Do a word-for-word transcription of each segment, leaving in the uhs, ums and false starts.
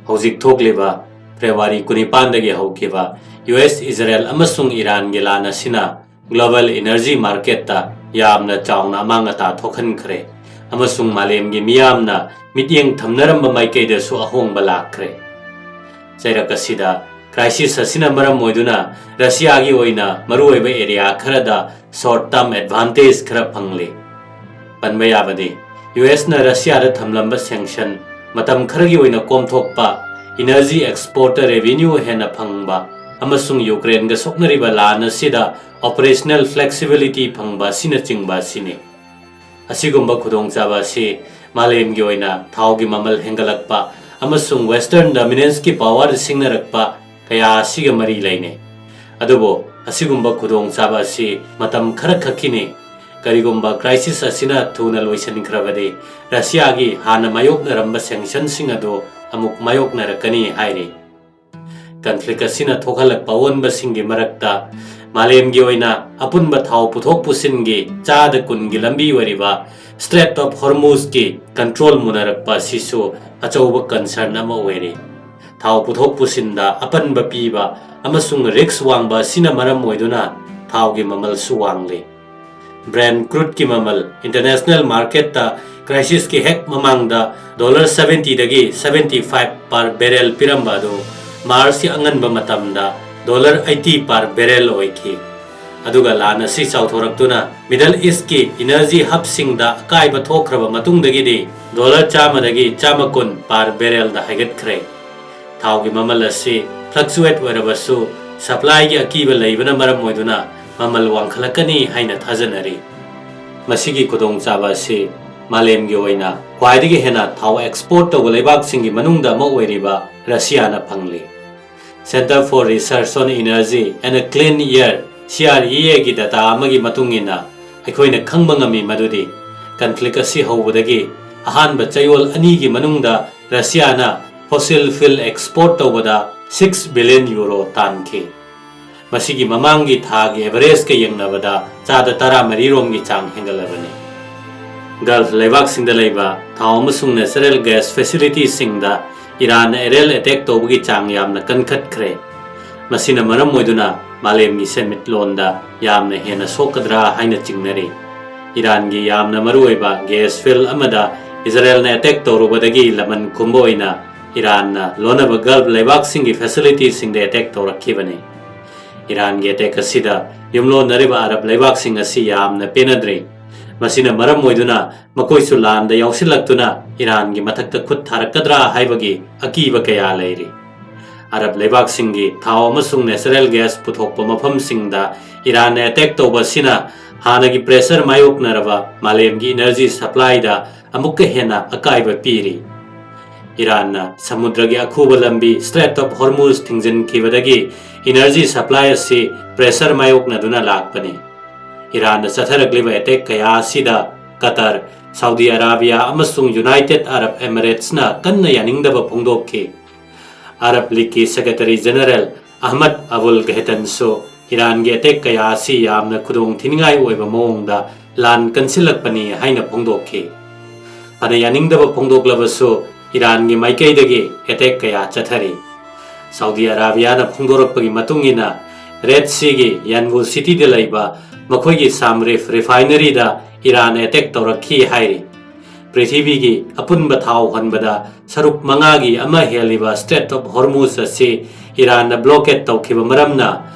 ꯍꯧꯖꯤꯛ ꯊꯣꯛꯂꯤꯕ ꯐꯦꯕ꯭ꯔꯨꯋꯥꯔꯤ ꯀꯨꯟꯅꯤꯄꯥꯟꯗꯒꯤ ꯍꯧꯈꯤꯕ ꯌꯨ ꯑꯦꯁ, ꯏꯖꯔꯦꯜ ꯑꯃꯁꯨꯡ ꯏꯔꯥꯟꯒꯤ ꯂꯥꯟ ꯑꯁꯤꯅ global energy marketꯇ ꯌꯥꯝꯅ ꯆꯥꯎꯅ ꯑꯃꯥꯡ ꯑꯇꯥ ꯊꯣꯛꯍꯟꯈ꯭ꯔꯦ ꯑꯃꯁꯨꯡ ꯃꯥꯂꯦꯝꯒꯤ ꯃꯤꯌꯥꯝꯅ ꯃꯤꯠꯌꯦꯡ ꯊꯝꯅꯔꯝꯕ ꯃꯥꯏꯀꯩꯗꯁꯨ ꯑꯍꯣꯡꯕ ꯂꯥꯛꯈ꯭ꯔꯦ꯫ ꯆꯩꯔꯛ ꯑꯁꯤꯗ crisis ꯑꯁꯤꯅ ꯃꯔꯝ ꯑꯣꯏꯗꯨꯅ ꯔꯁꯤꯌꯥꯒꯤ ꯑꯣꯏꯅ ꯃꯔꯨꯑꯣꯏꯕ area ꯈꯔꯗ short term advantage ꯈꯔ ꯐꯪꯂꯤ꯫ ꯄꯟꯕ ꯌꯥꯕꯗꯤ, ꯌꯨ ꯑꯦꯁꯅ ꯔꯁꯤꯌꯥꯗ ꯊꯝꯂꯝꯕ sanction ꯃꯇꯝ ꯈꯔꯒꯤ ꯑꯣꯏꯅ ꯀꯣꯝꯊꯣꯛꯄ, energy exportꯇ revenue ꯍꯦꯟꯅ ꯐꯪꯕ ꯑꯃꯁꯨꯡ ꯌꯨꯀ꯭ꯔꯦꯟꯒ ꯁꯣꯛꯅꯔꯤꯕ ꯂꯥꯟ ꯑꯁꯤꯗ operational flexibility ꯐꯪꯕ ꯑꯁꯤꯅꯆꯤꯡꯕ ꯑꯁꯤꯅꯤ꯫ ꯑꯁꯤꯒꯨꯝꯕ ꯈꯨꯗꯣꯡꯆꯥꯕ ꯑꯁꯤ ꯃꯥꯂꯦꯝꯒꯤ ꯑꯣꯏꯅ ꯊꯥꯎꯒꯤ ꯃꯃꯜ ꯍꯦꯟꯒꯠꯂꯛꯄ ꯑꯃꯁꯨꯡ Western dominanceꯀꯤ power ꯁꯤꯡꯅꯔꯛꯄ ꯀꯌꯥ ꯑꯁꯤꯒ ꯃꯔꯤ ꯂꯩꯅꯩ꯫ ꯑꯗꯨꯕꯨ ꯑꯁꯤꯒꯨꯝꯕ ꯈꯨꯗꯣꯡꯆꯥꯕ ꯑꯁꯤ ꯃꯇꯝ ꯈꯔꯈꯛꯀꯤꯅꯤ꯫ ꯀꯔꯤꯒꯨꯝꯕ crisis ꯑꯁꯤꯅ ꯊꯨꯅ ꯂꯣꯏꯁꯤꯟꯈ꯭ꯔꯕꯗꯤ, ꯔꯁꯤꯌꯥꯒꯤ ꯍꯥꯟꯅ ꯃꯥꯌꯣꯛꯅꯔꯝꯕ sanctionꯁꯤꯡ ꯑꯗꯨ ꯑꯃꯨꯛ ꯃꯥꯌꯣꯛꯅꯔꯛꯀꯅꯤ ꯍꯥꯏꯔꯤ꯫ Conflict ꯑꯁꯤꯅ ꯊꯣꯛꯍꯜꯂꯛꯄ ꯑꯑꯣꯟꯕꯁꯤꯡꯒꯤ ꯃꯔꯛꯇ ꯃꯥꯂꯦꯝꯒꯤ ꯑꯣꯏꯅ ꯑꯄꯨꯟꯕ ꯊꯥꯎ ꯄꯨꯊꯣꯛ ꯄꯨꯁꯤꯟꯒꯤ ꯆꯥꯗ ꯀꯨꯟꯒꯤ ꯂꯝꯕꯤ ꯑꯣꯏꯔꯤꯕ Strait of Hormuzꯀꯤ control ꯃꯨꯟꯅꯔꯛꯄ ꯑꯁꯤꯁꯨ ꯑꯆꯧꯕ concern ꯑꯃ ꯑꯣꯏꯔꯤ꯫ ꯊꯥꯎ ꯄꯨꯊꯣꯛ ꯄꯨꯁꯤꯟꯗ ꯑꯄꯟꯕ ꯄꯤꯕ ꯑꯃꯁꯨꯡ risk ꯋꯥꯡꯕ ꯑꯁꯤꯅ ꯃꯔꯝ ꯑꯣꯏꯗꯨꯅ ꯊꯥꯎꯒꯤ ꯃꯃꯜꯁꯨ ꯋꯥꯡꯂꯤ꯫ Brent crudeꯀꯤ ꯃꯃꯜ international marketꯇ crisisꯀꯤ ꯍꯦꯛ ꯃꯃꯥꯡꯗ dollar seventyꯗꯒꯤ seventy five per barrel ꯄꯤꯔꯝꯕ ꯑꯗꯨ Marchꯀꯤ ꯑꯉꯟꯕ ꯃꯇꯝꯗ dollar eighty per barrel ꯑꯣꯏꯈꯤ꯫ ꯑꯗꯨꯒ ꯂꯥꯟ ꯑꯁꯤ ꯆꯥꯎꯊꯣꯔꯛꯇꯨꯅ Middle Eastꯀꯤ energy hubꯁꯤꯡꯗ ꯑꯀꯥꯏꯕ ꯊꯣꯛꯈ꯭ꯔꯕ ꯃꯇꯨꯡꯗꯒꯤꯗꯤ dollar ꯆꯥꯝꯃꯗꯒꯤ ꯆꯥꯝꯃ ꯀꯨꯟ per barrelꯗ ꯍꯥꯏꯒꯠꯈ꯭ꯔꯦ꯫ ꯊꯥꯎꯒꯤ ꯃꯃꯜ ꯑꯁꯤ fluctuate ꯑꯣꯏꯔꯕꯁꯨ, supplyꯒꯤ ꯑꯀꯤꯕ ꯂꯩꯕꯅ ꯃꯔꯝ ꯑꯣꯏꯗꯨꯅ ꯃꯃꯜ ꯋꯥꯡꯈꯠꯂꯛꯀꯅꯤ ꯍꯥꯏꯅ ꯊꯥꯖꯅꯔꯤ꯫ ꯃꯁꯤꯒꯤ ꯈꯨꯗꯣꯡꯆꯥꯕ ꯑꯁꯤ ꯃꯥꯂꯦꯝꯒꯤ ꯑꯣꯏꯅ ꯈ꯭ꯋꯥꯏꯗꯒꯤ ꯍꯦꯟꯅ ꯊꯥꯎ export ꯇꯧꯕ ꯂꯩꯕꯥꯛꯁꯤꯡꯒꯤ ꯃꯅꯨꯡꯗ ꯑꯃ ꯑꯣꯏꯔꯤꯕ ꯔꯁꯤꯌꯥꯅ ꯐꯪꯂꯤ꯫ Centre for Research on Energy and a Clean Air, CREAꯒꯤ data ꯑꯃꯒꯤ ꯃꯇꯨꯡ ꯏꯟꯅ, ꯑꯩꯈꯣꯏꯅ ꯈꯪꯕ ꯉꯝꯃꯤ ꯃꯗꯨꯗꯤ conflict ꯑꯁꯤ ꯍꯧꯕꯗꯒꯤ ꯑꯍꯥꯟꯕ ꯆꯌꯣꯜ ꯑꯅꯤꯒꯤ ꯃꯅꯨꯡꯗ ꯔꯁꯤꯌꯥꯅ fossil fuel export ꯇꯧꯕꯗ six billion euro ꯇꯥꯟꯈꯤ꯫ ꯃꯁꯤꯒꯤ ꯃꯃꯥꯡꯒꯤ ꯊꯥꯒꯤ averageꯀ ꯌꯦꯡꯅꯕꯗ ꯆꯥꯗ ꯇꯔꯥꯃꯔꯤ ꯔꯣꯝꯒꯤ ꯆꯥꯡ ꯍꯦꯟꯒꯠꯂꯕꯅꯤ꯫ Gulf ꯂꯩꯕꯥꯛꯁꯤꯡꯗ ꯂꯩꯕ ꯊꯥꯎ ꯑꯃꯁꯨꯡ natural gas facilityꯁꯤꯡꯗ ꯏꯔꯥꯟꯅ ꯑꯦꯔꯤꯌꯦꯜ ꯑꯦꯇꯦꯛ ꯇꯧꯕꯒꯤ ꯆꯥꯡ ꯌꯥꯝꯅ ꯀꯟꯈꯠꯈ꯭ꯔꯦ꯫ ꯃꯁꯤꯅ ꯃꯔꯝ ꯑꯣꯏꯗꯨꯅ ꯃꯥꯂꯦꯝꯒꯤ ꯁꯦꯟꯃꯤꯠꯂꯣꯟꯗ ꯌꯥꯝꯅ ꯍꯦꯟꯅ ꯁꯣꯛꯀꯗ꯭ꯔꯥ ꯍꯥꯏꯅ ꯆꯤꯡꯅꯔꯤ꯫ ꯏꯔꯥꯟꯒꯤ ꯌꯥꯝꯅ ꯃꯔꯨꯑꯣꯏꯕ ꯒ꯭ꯌꯥꯁ ꯐꯤꯜ ꯑꯃꯗ ꯏꯖꯔꯦꯜꯅ ꯑꯦꯇꯦꯛ ꯇꯧꯔꯨꯕꯗꯒꯤ ꯂꯃꯟ ꯈꯨꯝꯕ ꯑꯣꯏꯅ ꯏꯔꯥꯟꯅ ꯂꯣꯟꯅꯕ ꯒꯜꯐ ꯂꯩꯕꯥꯛꯁꯤꯡꯒꯤ ꯐꯦꯁꯤꯂꯤꯇꯤꯁꯤꯡꯗ ꯑꯦꯇꯦꯛ ꯇꯧꯔꯛꯈꯤꯕꯅꯤ꯫ ꯏꯔꯥꯟꯒꯤ ꯑꯦꯇꯦꯛ ꯑꯁꯤꯗ ꯌꯨꯝꯂꯣꯟꯅꯔꯤꯕ ꯑꯔꯕ ꯂꯩꯕꯥꯛꯁꯤꯡ ꯑꯁꯤ ꯌꯥꯝꯅ ꯄꯦꯟꯅꯗ꯭ꯔꯤ꯫ ꯃꯁꯤꯅ ꯃꯔꯝ ꯑꯣꯏꯗꯨꯅ ꯃꯈꯣꯏꯁꯨ ꯂꯥꯟꯗ ꯌꯥꯎꯁꯤꯜꯂꯛꯇꯨꯅ ꯏꯔꯥꯟꯒꯤ ꯃꯊꯛꯇ ꯈꯨꯠ ꯊꯥꯔꯛꯀꯗ꯭ꯔꯥ ꯍꯥꯏꯕꯒꯤ ꯑꯀꯤꯕ ꯀꯌꯥ ꯂꯩꯔꯤ꯫ ꯑꯔꯕ ꯂꯩꯕꯥꯛꯁꯤꯡꯒꯤ ꯊꯥꯎ ꯑꯃꯁꯨꯡ ꯅꯦꯆꯔꯦꯜ ꯒ꯭ꯌꯥꯁ ꯄꯨꯊꯣꯛꯄ ꯃꯐꯝꯁꯤꯡꯗ ꯏꯔꯥꯟꯅ ꯑꯦꯇꯦꯛ ꯇꯧꯕ ꯑꯁꯤꯅ ꯍꯥꯟꯅꯒꯤ ꯄ꯭ꯔꯦꯁꯔ ꯃꯥꯌꯣꯛꯅꯔꯕ ꯃꯥꯂꯦꯝꯒꯤ ꯏꯅꯔꯖꯤ ꯁꯄ꯭ꯂꯥꯏꯗ ꯑꯃꯨꯛꯀ ꯍꯦꯟꯅ ꯑꯀꯥꯏꯕ ꯄꯤꯔꯤ꯫ ꯏꯔꯥꯟꯅ ꯁꯃꯨꯗ꯭ꯔꯒꯤ ꯑꯈꯨꯕ ꯂꯝꯕꯤ ꯁ꯭ꯇ꯭ꯔꯦꯠ ꯑꯣꯐ ꯍꯣꯔꯃꯨꯖ ꯊꯤꯡꯖꯤꯟꯈꯤꯕꯗꯒꯤ ꯏꯅꯔꯖꯤ ꯁꯄ꯭ꯂꯥꯏ ꯑꯁꯤ ꯄ꯭ꯔꯦꯁꯔ ꯃꯥꯌꯣꯛꯅꯗꯨꯅ ꯂꯥꯛꯄꯅꯤ꯫ ꯏꯔꯥꯟꯅ ꯆꯠꯊꯔꯛꯂꯤꯕ ꯑꯦꯇꯦꯛ ꯀꯌꯥ ꯑꯁꯤꯗ ꯀꯇꯔ, ꯁꯥꯎꯗꯤ ꯑꯔꯥꯕꯤꯌꯥ ꯑꯃꯁꯨꯡ ꯌꯨꯅꯥꯏꯇꯦꯗ ꯑꯔꯕ ꯑꯦꯃꯤꯔꯦꯠꯁꯅ ꯀꯟꯅ ꯌꯥꯅꯤꯡꯗꯕ ꯐꯣꯡꯗꯣꯛꯈꯤ꯫ Arab ꯂꯤꯒꯀꯤ secretary general Ahmad ꯑꯕꯨꯜ ꯒꯍꯦꯇꯟꯁꯨ ꯏꯔꯥꯟꯒꯤ attack ꯀꯌꯥ ꯑꯁꯤ ꯌꯥꯝꯅ ꯈꯨꯗꯣꯡ ꯊꯤꯅꯤꯡꯉꯥꯏ ꯑꯣꯏꯕ ꯃꯑꯣꯡꯗ ꯂꯥꯟ ꯀꯟꯁꯤꯜꯂꯛꯄꯅꯤ ꯍꯥꯏꯅ ꯐꯣꯡꯗꯣꯛꯈꯤ꯫ ꯐꯅ ꯌꯥꯅꯤꯡꯗꯕ ꯐꯣꯡꯗꯣꯛꯂꯕꯁꯨ ꯏꯔꯥꯟꯒꯤ ꯃꯥꯏꯀꯩꯗꯒꯤ ꯑꯦꯇꯦꯛ ꯀꯌꯥ ꯆꯠꯊꯔꯤ꯫ ꯁꯥꯎꯗꯤ ꯑꯔꯥꯕꯤꯌꯥꯅ ꯐꯣꯡꯗꯣꯔꯛꯄꯒꯤ ꯃꯇꯨꯡ ꯏꯟꯅ ꯔꯦꯗ ꯁꯤꯒꯤ ꯌꯥꯟꯕꯨ ꯁꯤꯇꯤꯗ ꯂꯩꯕ ꯃꯈꯣꯏꯒꯤ ꯁꯥꯝꯔꯤꯐ ꯔꯤꯐꯥꯏꯅꯔꯤꯗ ꯏꯔꯥꯟ ꯑꯦꯇꯦꯛ ꯇꯧꯔꯛꯈꯤ ꯍꯥꯏꯔꯤ꯫ ꯄ꯭ꯔꯤꯊꯤꯕꯤꯒꯤ ꯑꯄꯨꯟꯕ ꯊꯥꯎ ꯍꯣꯟꯕꯗ ꯁꯔꯨꯛ ꯃꯉꯥꯒꯤ ꯑꯃ ꯍꯦꯜꯂꯤꯕ ꯁ꯭ꯇ꯭ꯔꯦꯠ ꯑꯣꯐ ꯍꯣꯔꯃꯨꯖ ꯑꯁꯤ ꯏꯔꯥꯟꯅ ꯕ꯭ꯂꯣꯀꯦꯠ ꯇꯧꯈꯤꯕ ꯃꯔꯝꯅ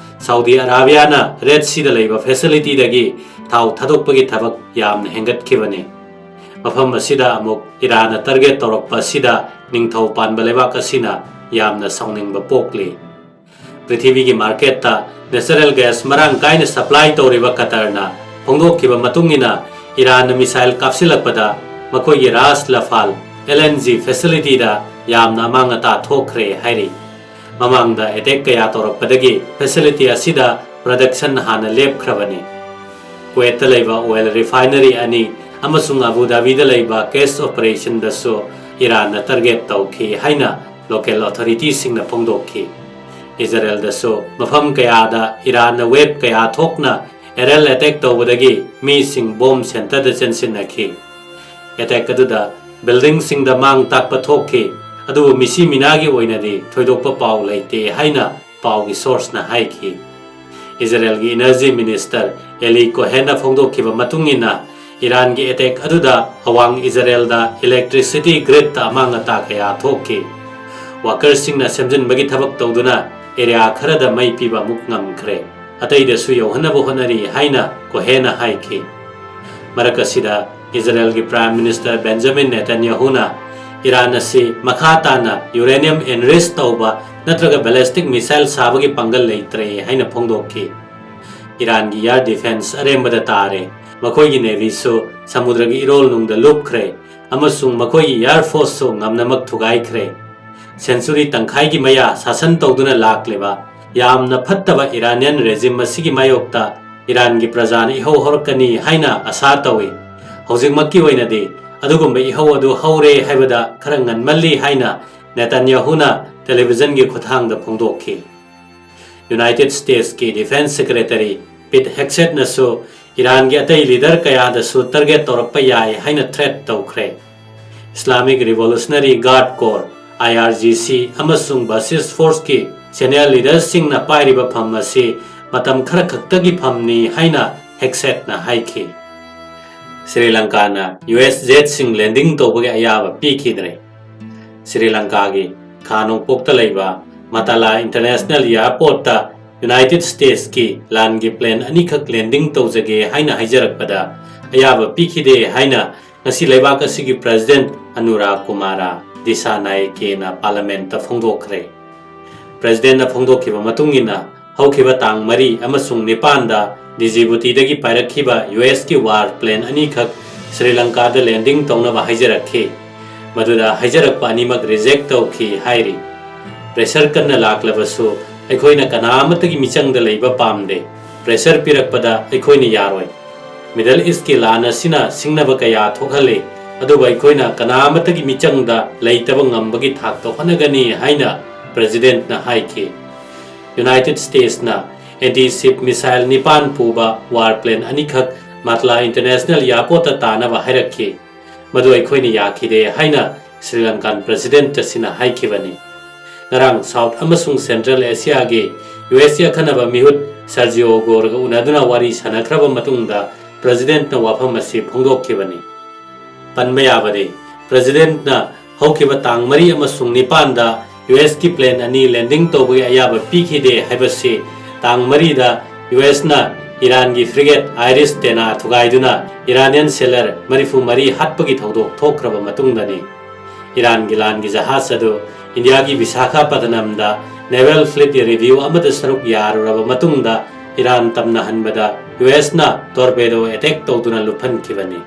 ꯁꯥꯎꯗꯤ ꯑꯔꯥꯕꯤꯌꯥꯅ ꯔꯦꯗ ꯁꯤꯗ ꯂꯩꯕ ꯐꯦꯁꯤꯂꯤꯇꯤꯗꯒꯤ ꯊꯥꯎ ꯊꯥꯗꯣꯛꯄꯒꯤ ꯊꯕꯛ ꯌꯥꯝꯅ ꯍꯦꯟꯒꯠꯈꯤꯕꯅꯤ꯫ ꯃꯐꯝ ꯑꯁꯤꯗ ꯑꯃꯨꯛ ꯏꯔꯥꯟꯅ ꯇꯥꯔꯒꯦꯠ ꯇꯧꯔꯛꯄ ꯑꯁꯤꯗ ꯅꯤꯡꯊꯧ ꯄꯥꯟꯕ ꯂꯩꯕꯥꯛ ꯑꯁꯤꯅ ꯌꯥꯝꯅ ꯁꯥꯎꯅꯤꯡꯕ ꯄꯣꯛꯂꯤ꯫ ꯄ꯭ꯔꯤꯊꯤꯕꯤꯒꯤ ꯃꯥꯔꯀꯦꯠꯇ ꯅꯦꯆꯔꯦꯜ ꯒ꯭ꯌꯥꯁ ꯃꯔꯥꯡ ꯀꯥꯏꯅ ꯁꯄ꯭ꯂꯥꯏ ꯇꯧꯔꯤꯕ ꯀꯇꯔꯅ ꯐꯣꯡꯗꯣꯛꯈꯤꯕ ꯃꯇꯨꯡ ꯏꯟꯅ ꯏꯔꯥꯟꯅ ꯃꯤꯁꯥꯏꯜ ꯀꯥꯞꯁꯤꯜꯂꯛꯄꯗ ꯃꯈꯣꯏꯒꯤ ꯔꯥꯁ ꯂꯐꯥꯜ ꯑꯦꯜ ꯑꯦꯟ ꯖꯤ ꯐꯦꯁꯤꯂꯤꯇꯤꯗ ꯌꯥꯝꯅ ꯑꯃꯥꯡ ꯑꯇꯥ ꯊꯣꯛꯈ꯭ꯔꯦ ꯍꯥꯏꯔꯤ꯫ ꯃꯃꯥꯡꯗ ꯑꯦꯇꯦꯛ ꯀꯌꯥ ꯇꯧꯔꯛꯄꯗꯒꯤ ꯐꯦꯁꯤꯂꯤꯇꯤ ꯑꯁꯤꯗ ꯄ꯭ꯔꯗꯛꯁꯟ ꯍꯥꯟꯅ ꯂꯦꯞꯈ꯭ꯔꯕꯅꯤ꯫ ꯀꯨꯋꯦꯠꯇ ꯂꯩꯕ ꯑꯣꯏꯜ ꯔꯤꯐꯥꯏꯅꯔꯤ ꯑꯅꯤ ꯑꯃꯁꯨꯡ ꯑꯕꯨ ꯙꯥꯕꯤꯗ ꯂꯩꯕ ꯀꯦꯁ ꯑꯣꯄꯔꯦꯁꯟꯗꯁꯨ ꯏꯔꯥꯟꯅ ꯇꯥꯔꯒꯦꯠ ꯇꯧꯈꯤ ꯍꯥꯏꯅ ꯂꯣꯀꯦꯜ ꯑꯣꯊꯣꯔꯤꯇꯤꯁꯤꯡꯅ ꯐꯣꯡꯗꯣꯛꯈꯤ꯫ ꯏꯖꯔꯦꯜꯗꯁꯨ ꯃꯐꯝ ꯀꯌꯥꯗ ꯏꯔꯥꯟꯅ ꯋꯦꯕ ꯀꯌꯥ ꯊꯣꯛꯅ ꯑꯦꯔꯤꯌꯦꯜ ꯑꯦꯇꯦꯛ ꯇꯧꯕꯗꯒꯤ ꯃꯤꯁꯤꯡ ꯕꯣꯝ ꯁꯦꯟꯇꯔꯗ ꯆꯦꯟꯁꯤꯟꯅꯈꯤ꯫ ꯑꯦꯇꯦꯛ ꯑꯗꯨꯗ ꯕꯤꯜꯗꯤꯡꯁꯤꯡꯗ ꯃꯥꯡ ꯇꯥꯛꯄ ꯊꯣꯛꯈꯤ꯫ ꯑꯗꯨꯕꯨ ꯃꯤꯁꯤ ꯃꯤꯅꯥꯒꯤ ꯑꯣꯏꯅꯗꯤ ꯊꯣꯏꯗꯣꯛꯄ ꯄꯥꯎ ꯂꯩꯇꯦ ꯍꯥꯏꯅ ꯄꯥꯎꯒꯤ source ꯅ ꯍꯥꯏꯈꯤ꯫ ꯏꯖꯔꯦꯜꯒꯤ Energy Minister Eli Cohen ꯅ ꯐꯣꯡꯗꯣꯛꯈꯤꯕ ꯃꯇꯨꯡ ꯏꯟꯅ, ꯏꯔꯥꯟꯒꯤ attack ꯑꯗꯨꯗ ꯑꯋꯥꯡ ꯏꯖꯔꯦꯜꯗ electricity grid ꯇ ꯑꯃꯥꯡ ꯑꯇꯥ ꯀꯌꯥ ꯊꯣꯛꯈꯤ꯫ Workers ꯁꯤꯡꯅ ꯁꯦꯝꯖꯤꯟꯕꯒꯤ ꯊꯕꯛ ꯇꯧꯗꯨꯅ area ꯈꯔꯗ ꯃꯩ ꯄꯤꯕ ꯑꯃꯨꯛ ꯉꯝꯈ꯭ꯔꯦ꯫ ꯑꯇꯩꯗꯁꯨ ꯌꯧꯍꯟꯅꯕ ꯍꯣꯠꯅꯔꯤ ꯍꯥꯏꯅ ꯀꯣꯍꯦꯟꯅ ꯍꯥꯏꯈꯤ꯫ ꯃꯔꯛ ꯑꯁꯤꯗ, ꯏꯖꯔꯦꯜꯒꯤ Prime Minister Benjamin Netanyahu ꯅ ꯏꯔꯥꯟ ꯑꯁꯤ ꯃꯈꯥ ꯇꯥꯅ uranium enrich ꯇꯧꯕ ꯅꯠꯇ꯭ꯔꯒ ballistic missile ꯁꯥꯕꯒꯤ ꯄꯥꯡꯒꯜ ꯂꯩꯇ꯭ꯔꯦ ꯍꯥꯏꯅ ꯐꯣꯡꯗꯣꯛꯈꯤ꯫ ꯏꯔꯥꯟꯒꯤ air defence ꯑꯔꯦꯝꯕꯗ ꯇꯥꯔꯦ꯫ ꯃꯈꯣꯏꯒꯤ navy ꯁꯨ ꯁꯃꯨꯗ꯭ꯔꯒꯤ ꯏꯔꯣꯜꯅꯨꯡꯗ ꯂꯨꯞꯈ꯭ꯔꯦ ꯑꯃꯁꯨꯡ ꯃꯈꯣꯏꯒꯤ air force ꯁꯨ ꯉꯝꯅꯃꯛ ꯊꯨꯒꯥꯏꯈ꯭ꯔꯦ꯫ Century ꯇꯪꯈꯥꯏꯒꯤ ꯃꯌꯥ ꯁꯥꯁꯟ ꯇꯧꯗꯨꯅ ꯂꯥꯛꯂꯤꯕ ꯌꯥꯝꯅ ꯐꯠꯇꯕ Iranian regime ꯑꯁꯤꯒꯤ ꯃꯥꯌꯣꯛꯇ ꯏꯔꯥꯟꯒꯤ ꯄ꯭ꯔꯖꯥꯅ ꯏꯍꯧ ꯍꯧꯔꯛꯀꯅꯤ ꯍꯥꯏꯅ ꯑꯁꯥ ꯇꯧꯏ꯫ ꯍꯧꯖꯤꯛꯃꯛꯀꯤ ꯑꯣꯏꯅꯗꯤ ꯑꯗꯨꯒꯨꯝꯕ ꯏꯍꯧ ꯑꯗꯨ ꯍꯧꯔꯦ ꯍꯥꯏꯕꯗ ꯈꯔ ꯉꯟꯃꯜꯂꯤ ꯍꯥꯏꯅ ꯅꯦꯇꯥꯟꯌꯥꯍꯨꯅ television ꯒꯤ ꯈꯨꯠꯊꯥꯡꯗ ꯐꯣꯡꯗꯣꯛꯈꯤ꯫ United States ꯀꯤ Defence Secretary Pete Hegseth ꯅꯁꯨ ꯏꯔꯥꯟꯒꯤ ꯑꯇꯩ leader ꯀꯌꯥꯗꯁꯨ target ꯇꯧꯔꯛꯄ ꯌꯥꯏ ꯍꯥꯏꯅ threat ꯇꯧꯈ꯭ꯔꯦ꯫ Islamic Revolutionary Guard Corps, I R G C, ꯑꯃꯁꯨꯡ Basij Force ꯀꯤ senior leader ꯁꯤꯡꯅ ꯄꯥꯏꯔꯤꯕ ꯐꯝ ꯑꯁꯤ ꯃꯇꯝ ꯈꯔ ꯈꯛꯇꯒꯤ ꯐꯝꯅꯤ ꯍꯥꯏꯅ Hegseth ꯅ ꯍꯥꯏꯈꯤ꯫ ꯁ꯭ꯔꯤ ꯂꯪꯀꯥꯅ U S jet ꯁꯤꯡ landing ꯇꯧꯕꯒꯤ ꯑꯌꯥꯕ ꯄꯤꯈꯤꯗ꯭ꯔꯦ꯫ ꯁ꯭ꯔꯤ ꯂꯪꯀꯥꯒꯤ ꯈꯥ ꯅꯣꯡꯄꯣꯛꯇ ꯂꯩꯕ ꯃꯇꯥꯂꯥ International Airport ꯇ United States ꯀꯤ ꯂꯥꯟꯒꯤ plane ꯑꯅꯤꯈꯛ landing ꯇꯧꯖꯒꯦ ꯍꯥꯏꯅ ꯍꯥꯏꯖꯔꯛꯄꯗ ꯑꯌꯥꯕ ꯄꯤꯈꯤꯗꯦ ꯍꯥꯏꯅ ꯉꯁꯤ ꯂꯩꯕꯥꯛ ꯑꯁꯤꯒꯤ President ꯑꯅꯨꯔꯥꯒ ꯀꯨꯃꯥꯔꯥ ꯗꯤꯁꯥꯅꯥꯌꯀꯦꯅ Parliament ꯇ ꯐꯣꯡꯗꯣꯛꯈ꯭ꯔꯦ꯫ President ꯅ ꯐꯣꯡꯗꯣꯛꯈꯤꯕ ꯃꯇꯨꯡ ꯏꯟꯅ, ꯍꯧꯈꯤꯕ ꯇꯥꯡ ꯃꯔꯤ ꯑꯃꯁꯨꯡ ꯅꯤꯄꯥꯟꯗ ꯗꯤꯖꯤꯕꯨꯇꯤꯗꯒꯤ ꯄꯥꯏꯔꯛꯈꯤꯕ U S ꯀꯤ war plane ꯑꯅꯤꯈꯛ ꯁ꯭ꯔꯤ ꯂꯪꯀꯥꯗ landing ꯇꯧꯅꯕ ꯍꯥꯏꯖꯔꯛꯈꯤ꯫ ꯃꯗꯨꯗ ꯍꯥꯏꯖꯔꯛꯄ ꯑꯅꯤꯃꯛ reject ꯇꯧꯈꯤ ꯍꯥꯏꯔꯤ꯫ Pressure ꯀꯟꯅ ꯂꯥꯛꯂꯕꯁꯨ ꯑꯩꯈꯣꯏꯅ ꯀꯅꯥ ꯑꯃꯠꯇꯒꯤ ꯃꯤꯆꯪꯗ ꯂꯩꯕ ꯄꯥꯝꯗꯦ꯫ Pressure ꯄꯤꯔꯛꯄꯗ ꯑꯩꯈꯣꯏꯅ ꯌꯥꯔꯣꯏ꯫ Middle East ꯀꯤ ꯂꯥꯟ ꯑꯁꯤꯅ ꯁꯤꯡꯅꯕ ꯀꯌꯥ ꯊꯣꯛꯍꯜꯂꯤ, ꯑꯗꯨꯕꯨ ꯑꯩꯈꯣꯏꯅ ꯀꯅꯥ ꯑꯃꯠꯇꯒꯤ ꯃꯤꯆꯪꯗ ꯂꯩꯇꯕ ꯉꯝꯕꯒꯤ ꯊꯥꯛꯇ ꯍꯣꯠꯅꯒꯅꯤ ꯍꯥꯏꯅ President ꯅ ꯍꯥꯏꯈꯤ꯫ United States ꯅ anti-ship missile ꯅꯤꯄꯥꯟ ꯄꯨꯕ war plane ꯑꯅꯤꯈꯛ ꯃꯇꯥꯂꯥ International Airport ꯇ ꯇꯥꯅꯕ ꯍꯥꯏꯔꯛꯈꯤ꯫ ꯃꯗꯨ ꯑꯩꯈꯣꯏꯅ ꯌꯥꯈꯤꯗꯦ ꯍꯥꯏꯅ ꯁ꯭ꯔꯤ ꯂꯪꯀꯥꯟ ꯄ꯭ꯔꯁꯤꯗꯦꯟꯠ ꯑꯁꯤꯅ ꯍꯥꯏꯈꯤꯕꯅꯤ꯫ ꯉꯔꯥꯡ ꯁꯥꯎꯊ ꯑꯃꯁꯨꯡ ꯁꯦꯟꯇ꯭ꯔꯦꯜ ꯑꯦꯁꯤꯌꯥꯒꯤ ꯌꯨ ꯑꯦꯁꯀꯤ ꯑꯈꯟꯅꯕ ꯃꯤꯍꯨꯠ ꯁꯔꯖꯤꯑꯣ ꯒꯣꯔꯒ ꯎꯅꯗꯨꯅ ꯋꯥꯔꯤ ꯁꯥꯟꯅꯈ꯭ꯔꯕ ꯃꯇꯨꯡꯗ ꯄ꯭ꯔꯁꯤꯗꯦꯟꯠꯅ ꯋꯥꯐꯝ ꯑꯁꯤ ꯐꯣꯡꯗꯣꯛꯈꯤꯕꯅꯤ꯫ ꯄꯟꯕ ꯌꯥꯕꯗꯤ, ꯄ꯭ꯔꯁꯤꯗꯦꯟꯠꯅ ꯍꯧꯈꯤꯕ ꯇꯥꯡ ꯃꯔꯤ ꯑꯃꯁꯨꯡ ꯅꯤꯄꯥꯟꯗ ꯌꯨ ꯑꯦꯁꯀꯤ ꯄ꯭ꯂꯦꯟ ꯑꯅꯤ ꯂꯦꯟꯗꯤꯡ ꯇꯧꯕꯒꯤ ꯑꯌꯥꯕ ꯄꯤꯈꯤꯗꯦ ꯍꯥꯏꯕꯁꯤ ꯇꯥꯡ ꯃꯔꯤꯗ ꯌꯨ ꯑꯦꯁꯅ ꯏꯔꯥꯟꯒꯤ ꯐ꯭ꯔꯤꯒꯦꯠ ꯑꯥꯏꯔꯤꯁ ꯇꯦꯅꯥ ꯊꯨꯒꯥꯏꯗꯨꯅ ꯏꯔꯥꯅꯤꯌꯟ ꯁꯦꯂꯔ ꯃꯔꯤꯐꯨ ꯃꯔꯤ ꯍꯥꯠꯄꯒꯤ ꯊꯧꯗꯣꯛ ꯊꯣꯛꯈ꯭ꯔꯕ ꯃꯇꯨꯡꯗꯅꯤ꯫ ꯏꯔꯥꯟꯒꯤ ꯂꯥꯟꯒꯤ ꯖꯍꯥꯖ ꯑꯗꯨ ꯏꯟꯗꯤꯌꯥꯒꯤ ꯕꯤꯁꯥꯈꯥꯄꯇꯅꯝꯗ ꯅꯦꯚꯦꯜ ꯐ꯭ꯂꯤꯠꯀꯤ ꯔꯤꯚ꯭ꯌꯨ ꯑꯃꯗ ꯁꯔꯨꯛ ꯌꯥꯔꯨꯔꯕ ꯃꯇꯨꯡꯗ ꯏꯔꯥꯟ ꯇꯝꯅꯍꯟꯕꯗ ꯌꯨ ꯑꯦꯁꯅ ꯇꯣꯔꯄꯦꯗꯣ ꯑꯦꯇꯦꯛ ꯇꯧꯗꯨꯅ ꯂꯨꯞꯍꯟꯈꯤꯕꯅꯤ꯫